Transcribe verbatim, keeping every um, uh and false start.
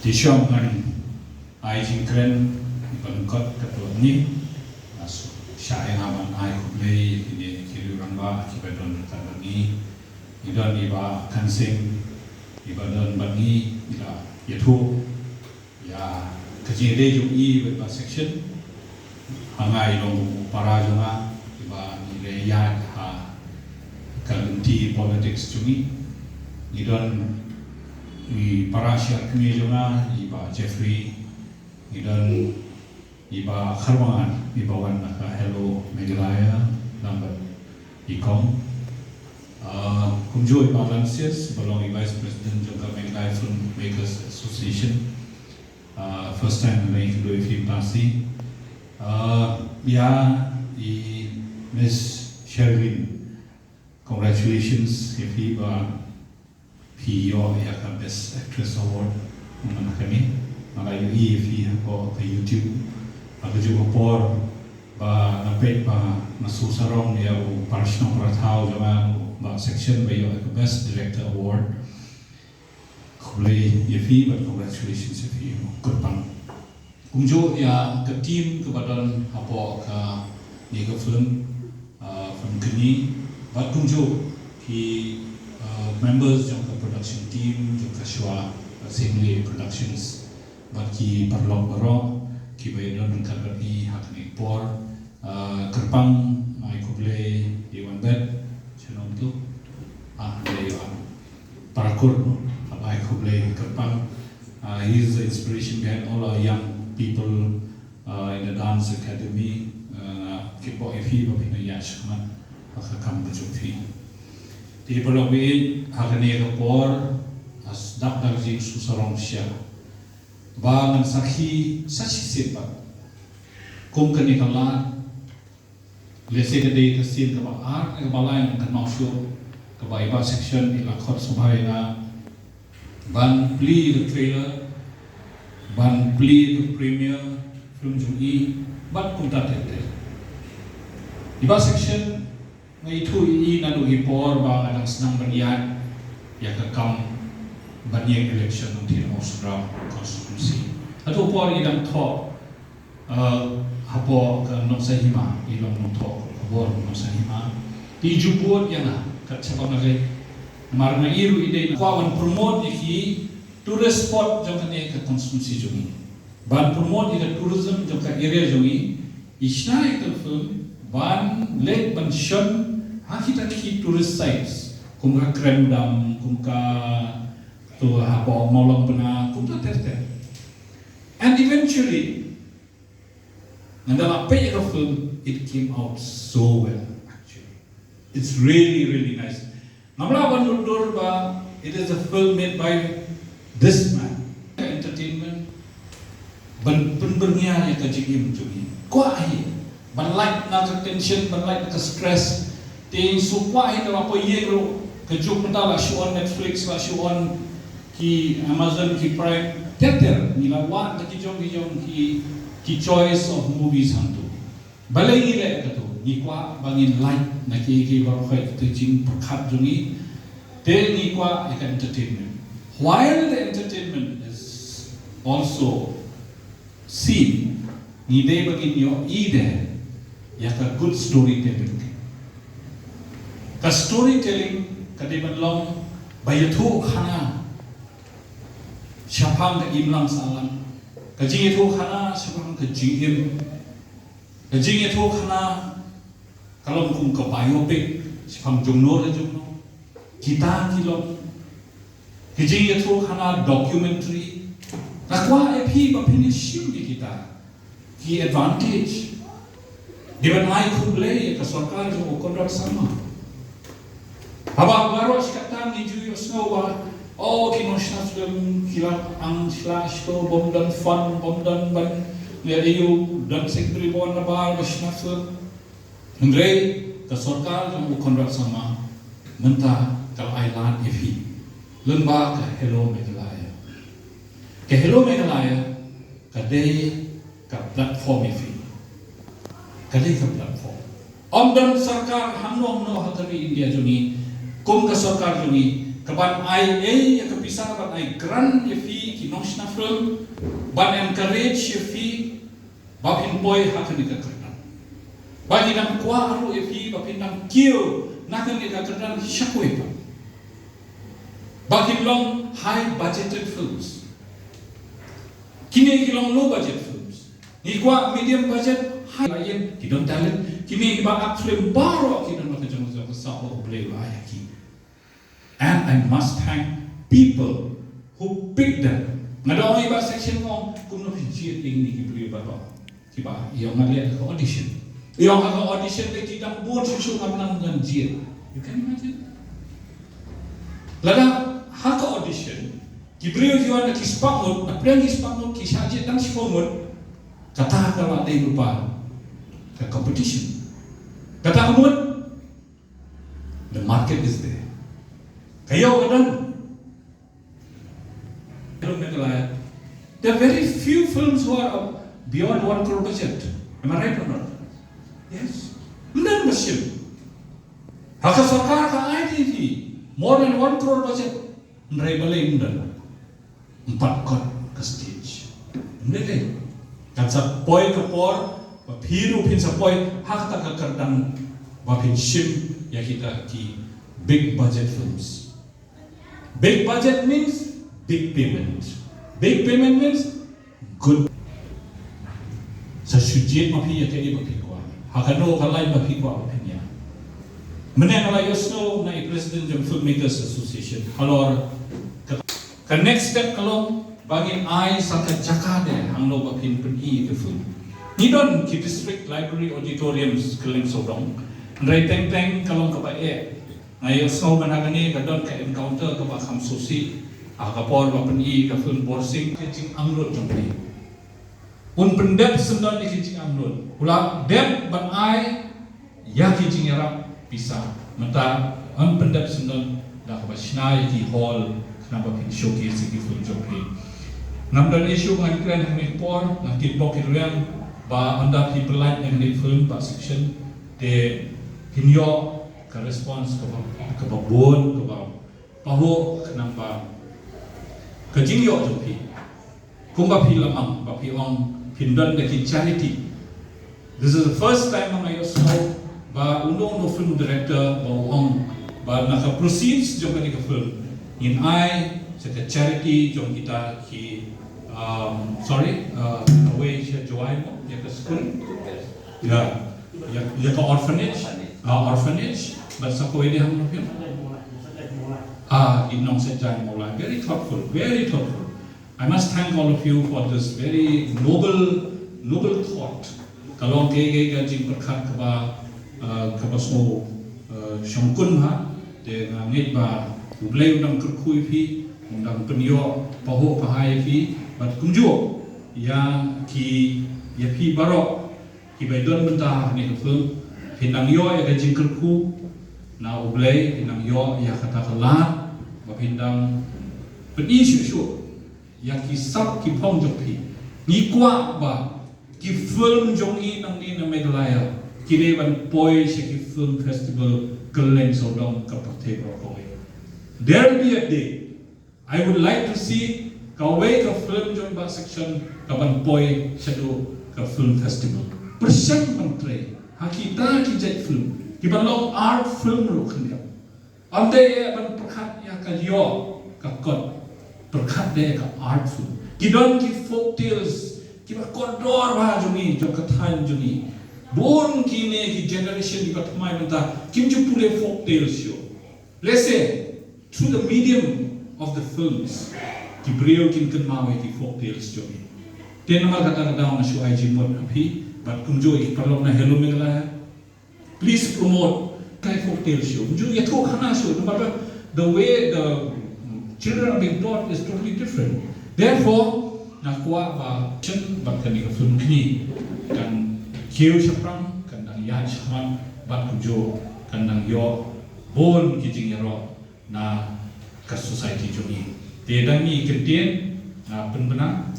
Te shuwa ngan ai jingkren ban kot katto katne, nga shu shah ïa nga ban ai khublei ïa kine ki riew rangbah kiba don ryngkat bad ngi. Ngi don i Bah Kansing, iba don bad ngi, i la ïathuh ïa ka jingïadei jong i bad Bah Section. Ha nga i long u para jong nga, iba ngi la ïaid ha ka lynti politics jong ngi. Ngi don i para shiarkmie jong nga, i Bah Jeffrey. Ngi don i Bah Kharwangan, iba wan na ka Hello Meghalaya, lang bad i Kong. Ah, kumjuh i Bah Lancius, iba long i Vice President jong ka Meghalaya Filmmakers Association. Ah, first time nga ïakynduh ïa phi mynta shi. Ah, ïa i Miss Sherwin, congratulations ïa phi ba phi ïoh ïa ka Best Actress Award mynta kane. Nga la ïohi ïa phi hapoh ka YouTube. Ha kajuh ka por ba nga peit ba nga shu sarong ïa u para shnong para thaw jong nga, u Bah Section ba ïoh ïa ka Best Director Award. Khublei ïa phi bad congratulations ïa phi, kyrpang. Kumjuh ïa ka team kaba don hapoh kane ka film, ah, film kane, bad kumjuh ki, ah, members jong ka production team jong ka shuwa, ah, Singli Productions, bad ki paralok baroh kiba ïadon ryngkat bad ngi ha kane ka por. Ah, kyrpang, ai khublei ïa u Anbet, sha nongtu. Ah, dei ïa u Parkur, no? Ai khublei kyrpang. Ah, he is the inspiration behind all our young people, ah, in the dance academy. Ah, kyrpad ïa phi ba phin ïa shakhmat ha ka kam ka jong phi. Te paralok baieit, ha kane ka por, ah, sdang da ka jingshu sarong sha ba ngan sakhi sa shisien pat. Kum kane ka lad, lehse ka dei ka sien kaba ar ne kaba lai ngan kynmaw shuh, kaba i Bah Section i la khot sngewbha ïa nga ban plie ïa ka trailer, ban plie ïa ka premiere film jong i, bad kumta ter ter. I Bah Section nga ithuh ïa i naduh ki por ba nga dang sdang ban ïaid ïa ka kam ban ïeng election hangtei ha Mawshynrut constituency. Hato por i dang thoh, eh, hapoh ka Nongsahima, i long nongthoh khubor Nongsahima. Te i ju bud ïa nga kat shaba nga rit. Namar nga i ruh i dei na kwah ban promote ïa ki tourist spot jong kane ka constituency jong i. Ban promote ïa ka tourism jong ka area jong i, i shna ïa ka film ban leit ban shon ha kita ki tourist sites, kum ka Krem Dam, kum ka, to, hapoh Mawlong Bna, kumta ter ter. And eventually, ngan da la peit ïa ka film, it came out so well, actually. It's really, really nice. Ngam lah ban dur dur ba it is a film made by this man. Entertainment ban pynbyrngia ïa ka jingim jong ngi. Kwah hi ban lait na ka tension, ban lait na ka stress. Te shu kwah hi da la poi ïeng ruh, ka juk mynta la shu on Netflix, la shu on ki Amazon, ki Prime. Ter ter ngi la wad da ki jong ki jong ki, ki choice of movies hangtu. Balei ngi leh katu? Ngi kwah ba ngin lait na kiei kiei baroh, ïa ka jingpyrkhat jong ngi. Te ngi kwah ïa ka entertainment. While the entertainment is also seen, ngi dei ba ngin ïohi de ïa ka good storytelling. Ka storytelling ka dei ban long ba ïathuh khana shaphang ka imlang sahlang. Ka jingïathuh khana shaphang ka jingim. Ka jingïathuh khana ka long kum ka biopic shaphang jongno la jongno. Kita ki long ka jingïathuh khana documentary. Nga kwah ïa phi ba phin ïa shim ïa kita ki advantage. Dei ban ai khublei ïa ka sorkar jong u Conrad Sangma. Haba baroh shi katta ngi ju ïohsngew ba, oh, ki nongshna film ki la ang shlak shlak, bym don fund, bym don ban ïa, ïa u don secretary bun nabar ba shna film. Hynrei ka sorkar jong u Conrad Sangma mynta ka la ai lad ïa phi lyngba ka Hello Meghalaya. Ka Hello Meghalaya ka dei ka platform ïa phi. Ka dei ka platform. Ym don sorkar hangno hangno ha ka ri India jong ngi kum ka sorkar jong ngi, Ka ban ai ei ïa ka pisa, ban ai grant ïa phi ki nongshna film, ban encourage ïa phi ba phin poi ha kane ka kyrdan. Ba ngi dang kwah ruh ïa phi ba phin dang kiew na kane ka kyrdan sha kawei pat. Ba kin long high budgeted films. Kine ki long low budget films. Ngi kwah medium budget, high budget, ki don talent. Kine kiba act film baroh ki don la ka jong ka jong ka sap ba U Blei u la ai ha ki. And I must thank people who picked them. Nga da ong ïa i Bah Section, ong kumno phi jied ïa kine ki briew baroh. Kiba ïa nga leh ka audition. Ïa nga ka audition, leh ki dang bun shuh shuh, ngam nang ngan jied. You can imagine? Lada ha ka audition ki briew ki wan da ki spah ngut, na pdeng ki spah ngut ki shah jied tang shiphew ngut. Kata ka la dei lypa ka competition. Kata ka mut, the market is there. Ka ïoh ka don. Hello, Meghalaya. There are very few films who are, uh, beyond one crore budget. Am I right or not? Yes. Ym don ba shim. Ha ka sorkar ka I T V, more than one crore budget. Hynrei balei ym don? Ym pat kot ka stage. Ym dei lei. Kan sa poi ka por ba phi ruh phin sa poi ha kata ka kyrdan ba phin shim ïa kita ki big budget films. Big budget means big payment. Big payment means good. Sa shu jied ma phi ïa kaei ba phi kwah. Ha kano ka line ba phi kwah ba phin ïa. Mynne nga la ïohsngew na i President jong Filmmakers Association halor ka, ka next step ka long ba ngin ai sa ka jaka de hangno ba phin pyni ka film. Ngi don ki district library auditoriums kylleng sawdong. Hynrei teng teng ka long kaba eh. Nga ïohsngew mynta kane ka don ka encounter kaba kham sngewsih ha ka por ba pyni ka film Borsing. Ka jingangnud jong phi, un pyndep syndon ïa ka jingangnud. U la dep ban ai ïa ka jingïarap pisa. Mynta un pyndep syndon da kaba shna ïa ki hall khnang ba phin showcase ïa ki film jong phi. Ngam don issue, ngan kren ha kane ka por, ngan kit bok kit rwiang ba ynda phi pynlait ïa kane ka film Bah Section, te phin ïoh ka response kaba, kaba bun, kaba pahuh khnang ba ka jingïoh jong phi. Kumba phi la mang ba phi ong phin don da ki charity. This is the first time nga ïohsngew ba uno uno film director ba u ong ba na ka proceeds jong kane ka film ngin ai sa ka charity jong kita ki, um, sorry, uh, away sha Jowai mo, ïa ka skul. Ïa, ïa, ïa ka orphanage, ah, orphanage, bad sa kawei de hangno phi ong? Ah, i Nongsaitjaiñ Mawlai. Very thoughtful, very thoughtful. I must thank all of you for this very noble, noble thought. Ka long kaei kaei ka jingpyrkhat kaba, ah, kaba sngew, ah, shongkun ha. Te nga ngeit ba U Blei u dang kyrkhu ïa phi, u dang pynïoh pahuh pahai ïa phi, bad kumjuh ïa ki, ïa phi baroh kiba don mynta ha kane ka film, phin nang ïoh ïa ka jingkyrkhu na U Blei, phin nang ïoh ïa kata ka lad ba phin dang pyni shuh shuh ïa ki sap ki phong jong phi. Ngi kwah ba ki film jong ngi nangne na Meghalaya ki dei ban poi sha ki film festival kylleng sawdong ka pyrthei baroh kawei. There will be a day I would like to see kawei ka film jong Bah Section ka ban poi shaduh ka film festival. Pyrshang ban trei ha kita ki jait film kiba long art film ruh khyndiat. Ym dei eh ban pyrkhat ïa ka ïoh ka kot, pyrkhat de ka art film. Ki don ki folk tales kiba kordor bha jong ngi, jong ka thaiñ jong ngi. Bun kine ki generation kiba thymmai mynta kim ju pule folk tales shuh. Let's say, through the medium of the films, ki briew kin kynmaw ïa ki folk tales jong ngi. Te namar kata ka daw nga shu ai jingmut ha phi bad kumjuh ïa ki paralok na Hello Meghalaya. Please promote ka folk tales shuh. Kumjuh ïathuh khana shuh, namar ba the way the children are being taught is totally different. Therefore, nga kwah ba chen bad kane ka film kine kan kiew shaphrang, kan dang ïaid shakhmat bad kumjuh kan dang ïoh bun ki jingïaroh na ka society jong ngi. Te da ngi kyntien, nga pynbna